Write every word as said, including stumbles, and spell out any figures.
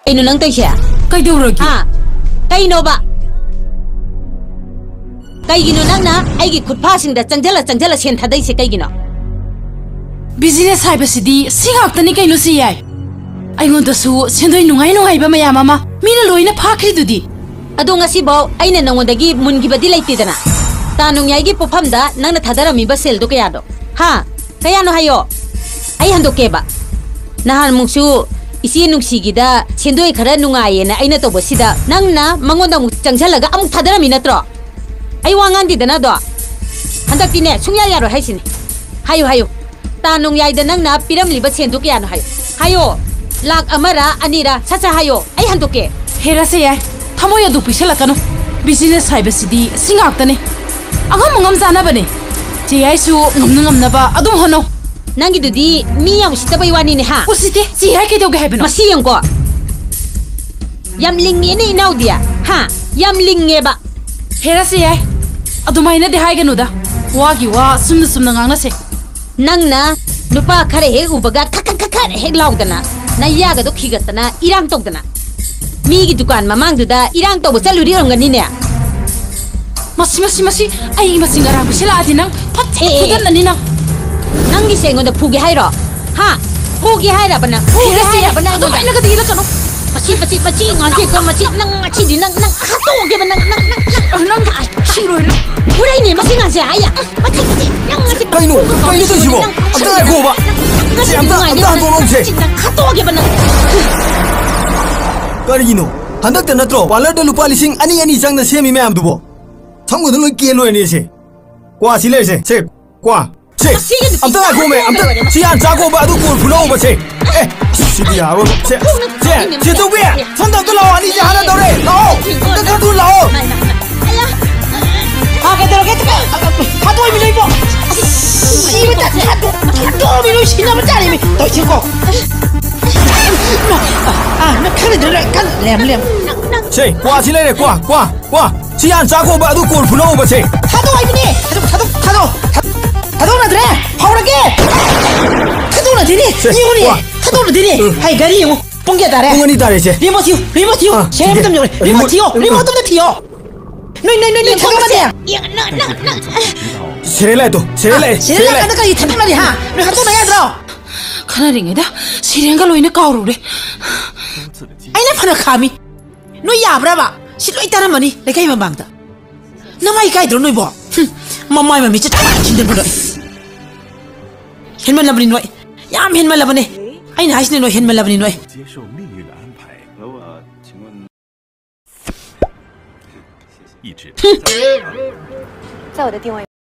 ꯀꯩꯅꯣ ꯅꯪ ꯇꯧꯏꯁꯦ? ꯀꯩꯗꯧꯔꯒꯦ? ꯍꯥ? ꯀꯩꯅꯣꯕ? ꯀꯩꯒꯤꯅꯣ ꯅꯪꯅ ꯑꯩꯒꯤ ꯈꯨꯠꯐꯥꯁꯤꯡꯗ ꯆꯪꯁꯤꯜꯂ ꯆꯪꯁꯤꯜꯂ ꯁꯦꯟ ꯊꯥꯗꯩꯁꯦ ꯀꯩꯒꯤꯅꯣ? ꯕꯤꯖꯤꯅꯦꯁ ꯍꯥꯏꯕꯁꯤꯗꯤ ꯁꯤ ꯉꯥꯛꯇꯅꯤ ꯀꯩꯅꯣ ꯁꯤ ꯌꯥꯏ꯫ ꯑꯩꯉꯣꯟꯗꯁꯨ ꯁꯦꯟꯗꯣꯏ ꯅꯨꯡꯉꯥꯏ ꯅꯨꯡꯉꯥꯏꯕ ꯃꯌꯥꯝ ꯑꯃ ꯃꯤꯅ ꯂꯣꯏꯅ ꯐꯥꯈ꯭ꯔꯤꯗꯨꯗꯤ꯫ ꯑꯗꯣ ꯉꯁꯤꯐꯥꯎ ꯑꯩꯅ ꯅꯉꯣꯟꯗꯒꯤ ꯃꯨꯟꯈꯤꯕꯗꯤ ꯂꯩꯇꯦꯗꯅ꯫ ꯇꯥ ꯅꯣꯡꯌꯥꯏꯒꯤ ꯄꯣꯠꯐꯝꯗ ꯅꯪꯅ ꯊꯥꯗꯔꯝꯃꯤꯕ ꯁꯦꯜꯗꯣ ꯀꯌꯥꯅꯣ? ꯍꯥ? ꯀꯌꯥꯅꯣ ꯍꯥꯏꯌꯣ? ꯑꯩ ꯍꯟꯗꯣꯛꯀꯦꯕ꯫ ꯅꯍꯥꯟꯃꯨꯛꯁꯨ ꯏꯆꯦ ꯅꯨꯡꯁꯤꯒꯤꯗ ꯁꯦꯟꯗꯣꯏ ꯈꯔ ꯅꯨꯡꯉꯥꯏꯌꯦꯅ ꯑꯩꯅ ꯇꯧꯕꯁꯤꯗ ꯅꯪꯅ ꯃꯉꯣꯟꯗ ꯑꯃꯨꯛ ꯆꯪꯁꯤꯜꯂꯒ ꯑꯃꯨꯛ ꯊꯥꯗꯔꯝꯃꯤ ꯅꯠꯇ꯭ꯔꯣ? ꯑꯩ ꯋꯥ ꯉꯥꯡꯗꯦꯗꯅ ꯑꯗꯣ꯫ ꯍꯟꯗꯛꯇꯤꯅꯦ ꯁꯨꯡꯌꯥ ꯌꯥꯔꯣꯏ ꯍꯥꯏꯁꯤꯅꯤ꯫ ꯍꯥꯏꯌꯨ ꯍꯥꯏꯌꯨ꯫ ꯇꯥ ꯅꯣꯡꯌꯥꯏꯗ ꯅꯪꯅ ꯄꯤꯔꯝꯂꯤꯕ ꯁꯦꯟꯗꯨ ꯀꯌꯥꯅꯣ ꯍꯥꯏꯌꯨ꯫ ꯍꯥꯏꯌꯣ꯫ ꯂꯥꯛ ꯑꯃꯔ ꯑꯅꯤꯔ ꯁꯠ ꯁꯠ ꯍꯥꯏꯌꯣ꯫ ꯑꯩ ꯍꯟꯗꯣꯛꯀꯦ꯫ ꯍꯦꯔꯥꯁꯦ ꯌꯥꯏ꯫ ꯊꯃꯣꯏ ꯑꯗꯨ ꯄꯤꯛꯁꯜꯂꯛꯀꯅꯨ꯫ ꯕꯤꯖꯤꯅꯦꯁ ꯍꯥꯏꯕꯁꯤꯗꯤ ꯁꯤ ꯉꯥꯛꯇꯅꯦ꯫ ꯑꯉꯝ ꯑꯉꯝ ꯆꯥꯅꯕꯅꯦ꯫ ꯆꯦ ꯌꯥꯏꯁꯨ ꯉꯝꯅ ꯉꯝꯅꯕ ꯑꯗꯨꯝ ꯍꯣꯠꯅꯧ꯫ ꯅꯪꯒꯤꯗꯨꯗꯤ ꯃꯤ ꯌꯥꯝ ꯎꯁꯤꯠꯇꯕꯩ ꯋꯥꯅꯤꯅꯦ ꯍꯥ? ꯎꯁꯤꯠꯇꯦ꯫ ꯆꯦ ꯌꯥꯏ ꯀꯩꯗꯧꯒꯦ ꯍꯥꯏꯕꯅꯣ? ꯃꯁꯤ ꯌꯦꯡꯀꯣ꯫ ꯌꯥꯝ ꯂꯤꯡꯉꯦꯅꯦ ꯏꯅꯥꯎꯗꯤ꯫ ꯍꯥ? ꯌꯥꯝ ꯂꯤꯡꯉꯦꯕ꯫ ꯍꯦꯔꯥꯁꯦ ꯌꯥꯏ꯫ ꯑꯗꯨꯃꯥꯏꯅꯗꯤ ꯍꯥꯏꯒꯅꯨꯗ꯫ ꯋꯥꯒꯤ ꯋꯥ ꯆꯨꯝꯅ ꯆꯨꯝꯅ ꯉꯥꯡꯅꯁꯦ꯫ ꯅꯪꯅ ꯅꯨꯄꯥ ꯈꯔ ꯍꯦꯛ ꯎꯕꯒ ꯈꯛ ꯈꯛ ꯈꯛ ꯈꯛ ꯍꯦꯛ ꯂꯥꯎꯗꯅ ꯅꯌꯥꯒꯗꯣ ꯈꯤꯒꯠꯇꯅ ꯏꯔꯥꯡ ꯇꯧꯗꯅ ꯃꯤꯒꯤ ꯗꯨꯀꯥꯟ ꯃꯃꯥꯡꯗꯨꯗ ꯏꯔꯥꯡ ꯇꯧꯕ ꯆꯠꯂꯨꯔꯤ ꯑꯣꯏꯔꯝꯒꯅꯤꯅꯦ꯫ ꯃꯁꯤ ꯃꯁꯤ ꯃꯁꯤ ꯑꯩ ꯃꯁꯤꯡ ꯑꯔꯥꯡ ꯄꯤꯁꯤꯜꯂꯛꯑꯗꯤ ꯅꯪ ꯐꯠ ꯑꯦ, ꯑꯦ, ꯑꯦ꯫ ꯐꯨꯗꯠꯂꯅꯤ ꯅꯪ꯫ ꯅꯪꯒꯤꯁꯦ ꯑꯩꯉꯣꯟꯗ ꯐꯨꯒꯦ ꯍꯥꯏꯔꯣ? ꯍꯥ? ꯐꯨꯒꯦ ꯍꯥꯏꯔꯕ ꯅꯪ? ꯐꯨꯒꯦ ꯍꯦꯔꯥꯁꯦ ꯌꯥꯏ꯫ ꯍꯥꯏꯔꯕ ꯅꯪ ꯑꯩꯉꯣꯟꯗ? ꯑꯗꯨꯃꯥꯏꯅꯒꯗꯤ ꯏꯜꯂꯛꯀꯅꯨ꯫ ꯃꯁꯤ ꯃꯁꯤ ꯃꯁꯤ ꯉꯥꯡꯁꯦꯀꯣ ꯃꯁꯤ ꯅꯪ ꯉꯁꯤꯗꯤ ꯅꯪ ꯅꯪ ꯍꯥꯠꯇꯣꯛꯑꯒꯦꯕ ꯅꯪ ꯅꯪ ꯅꯪ ꯅꯪ ꯅꯪ ꯁꯤꯔꯣꯏ ꯅꯪ꯫ ꯐꯨꯔꯛꯏꯅꯦ ꯃꯁꯤ ꯉꯥꯡꯁꯦ ꯍꯥꯏꯌꯥ꯫ ꯃꯁꯤ ꯃꯁꯤ ꯅꯪ ꯉꯁꯤ ꯀꯩꯅꯣ? ꯀꯩꯅꯣ ꯇꯧꯔꯤꯁꯤꯕꯣ? ꯑꯝꯇ ꯉꯥꯏꯈꯣꯕ꯫ ꯁꯤ ꯑꯝꯇ, ꯑꯝꯇ ꯍꯟꯗꯣꯛꯑꯣꯁꯦ꯫ ꯍꯥꯠꯇꯣꯛꯑꯒꯦꯕ ꯅꯪ꯫ ꯀꯔꯤꯒꯤꯅꯣ? ꯍꯟꯗꯛꯇ ꯅꯠꯇ꯭ꯔꯣ ꯄꯥꯔꯂꯔꯗ ꯂꯨꯄꯥ ꯂꯤꯁꯤꯡ ꯑꯅꯤ ꯑꯅꯤ ꯆꯪꯅ ꯁꯦꯝꯃꯤ ꯃꯌꯥꯝꯗꯨꯕꯣ? ꯁꯝꯒꯗꯣ ꯂꯣꯏ ꯀꯦꯜꯂꯣꯏꯅꯦ ꯁꯦ꯫ ꯀ꯭ꯋꯥ ꯁꯤ ꯂꯩꯔꯁꯦ꯫ ꯁꯦ, ꯀ꯭ꯋꯥ꯫ ꯁꯦ, ꯑꯁꯤꯒꯤ ꯅꯨꯄꯤ ꯑꯝꯇ ꯉꯥꯏꯈꯣꯃꯦ꯫ ꯑꯝꯇ ꯁꯤ ꯍꯥꯟ ꯆꯥꯈꯣꯕ ꯑꯗꯨ ꯀꯣꯟ ꯐꯨꯂꯛꯎꯕ ꯁꯦ꯫ ꯑꯦ, ꯁꯤꯗꯤ ꯌꯥꯔꯣꯏ꯫ ꯁꯦ, ꯁꯦ, ꯁꯦ ꯇꯧꯕꯤ꯫ ꯁꯣꯝꯗ ꯑꯝꯇ ꯂꯥꯛꯑꯣ꯫ ꯑꯅꯤꯁꯦ ꯍꯥꯟꯅ ꯇꯧꯔꯦ꯫ ꯂꯥꯛꯑꯣ꯫ ꯑꯝꯇ ꯈꯔ ꯊꯨꯅ ꯂꯥꯛꯑꯣ꯫ ꯐꯥꯒꯦ ꯇꯧꯔꯒꯦ꯫ ꯍꯥꯠꯇꯣꯛꯏꯃꯤ ꯂꯣꯏꯕꯣ꯫ ꯁꯤꯕ ꯇꯥ-, ꯍꯥꯠꯇꯣꯛ-, ꯍꯥꯠꯇꯣꯛꯑꯃꯤ ꯂꯣꯏ ꯁꯤꯅꯕ ꯆꯥꯔꯤꯃꯤ꯫ ꯇꯧꯁꯤꯀꯣ꯫ ꯑꯥ, ꯅꯪ ꯈꯪꯗ꯭ꯔꯦ, ꯈꯪ-, ꯂꯦꯝ, ꯂꯦꯝ꯫ ꯁꯦ, ꯀ꯭ꯋꯥ ꯁꯤ ꯂꯩꯔꯦ꯫ ꯀ꯭ꯋꯥ, ꯀ꯭ꯋꯥ꯫ ꯁꯤ ꯍꯥꯟ ꯆꯥꯈꯣꯕ ꯑꯗꯨ ꯀꯣꯟ ꯐꯨꯂꯛꯎꯕ ꯁꯦ꯫ ꯊꯥꯗꯣꯛ ꯍꯥꯏꯕꯅꯦ꯫ ꯊꯥꯗꯣꯛ, ꯊꯥꯗꯣꯛ, ꯊꯥꯗꯣꯛ꯫ ꯊꯥꯗꯣꯛꯅꯗ꯭ꯔꯦ? ꯍꯧꯔꯒꯦ꯫ ꯊꯥꯗꯣꯛꯅꯗꯦꯅꯦ꯫ ꯁꯦ, ꯌꯦꯡꯉꯨꯅꯦ꯫ ꯋꯥ꯫ ꯊꯥꯗꯣꯛꯅꯗꯦꯅꯦ꯫ ꯎꯝ꯫ ꯍꯥꯏ, ꯒꯥꯔꯤ ꯌꯦꯡꯉꯨ꯫ ꯄꯨꯡ ꯀꯌꯥ ꯇꯥꯔꯦ? ꯄꯨꯡ ꯑꯅꯤ ꯇꯥꯔꯦ, ꯏꯆꯦ꯫ ꯔꯤꯃꯣꯠ ꯊꯤꯌꯨ, ꯔꯤꯃꯣꯠ ꯊꯤꯌꯨ꯫ ꯑꯥ, ꯁꯦꯔꯦꯜ ꯔꯤꯃꯣꯠ, ꯑꯝꯇ ꯌꯦꯡꯉꯨ꯫ Remote remote. ꯑꯝꯇ ꯊꯤꯌꯣ꯫ ꯅꯣꯏ, ꯅꯣꯏ, ꯅꯣꯏ, ꯅꯣꯏ, ꯊꯣꯛꯂꯛꯑꯣꯁꯦ꯫ ꯁꯦꯔꯦꯜ ꯂꯥꯏꯠꯇꯣ, serial light, serial serial light. ꯂꯥꯛꯀꯥꯟꯗ ꯀꯔꯤ ꯊꯥꯗꯣꯛꯅꯔꯤ, ꯍꯥ? ꯅꯣꯏ ꯍꯥꯠꯇꯣꯛꯅ ꯌꯥꯗ꯭ꯔꯣ? ꯈꯟꯅꯔꯤꯉꯩꯗ ꯁꯦꯔꯦꯜꯒ ꯂꯣꯏꯅ ꯀꯥꯎꯔꯨꯔꯦ꯫ ꯑꯩꯅ ꯐꯅ ꯈꯥꯝꯃꯤ꯫ ꯅꯣꯏ ꯌꯥꯕ꯭ꯔꯕ? ꯁꯤ ꯂꯣꯏ ꯇꯥꯔꯝꯃꯅꯤ ꯂꯩꯀꯥꯏ ꯃꯃꯥꯡꯗ꯫ ꯅꯃꯥꯏ ꯏꯀꯥꯏꯗ꯭ꯔꯣ ꯅꯣꯏꯕꯣ? ꯍꯨꯝ, ꯃꯃꯥꯏ ꯃꯃꯤꯠꯁꯦ ꯊꯤꯟꯗꯠꯄꯗ꯫ ꯍꯦꯟꯃꯜꯂꯕꯅꯤ ꯅꯣꯏ꯫ ꯌꯥꯝ ꯍꯦꯟꯃꯜꯂꯕꯅꯦ꯫ ꯑꯩꯅ ꯍꯥꯏꯁꯤꯅꯦ ꯅꯣꯏ ꯍꯦꯟꯃꯜꯂꯕꯅꯤ ꯅꯣꯏ꯫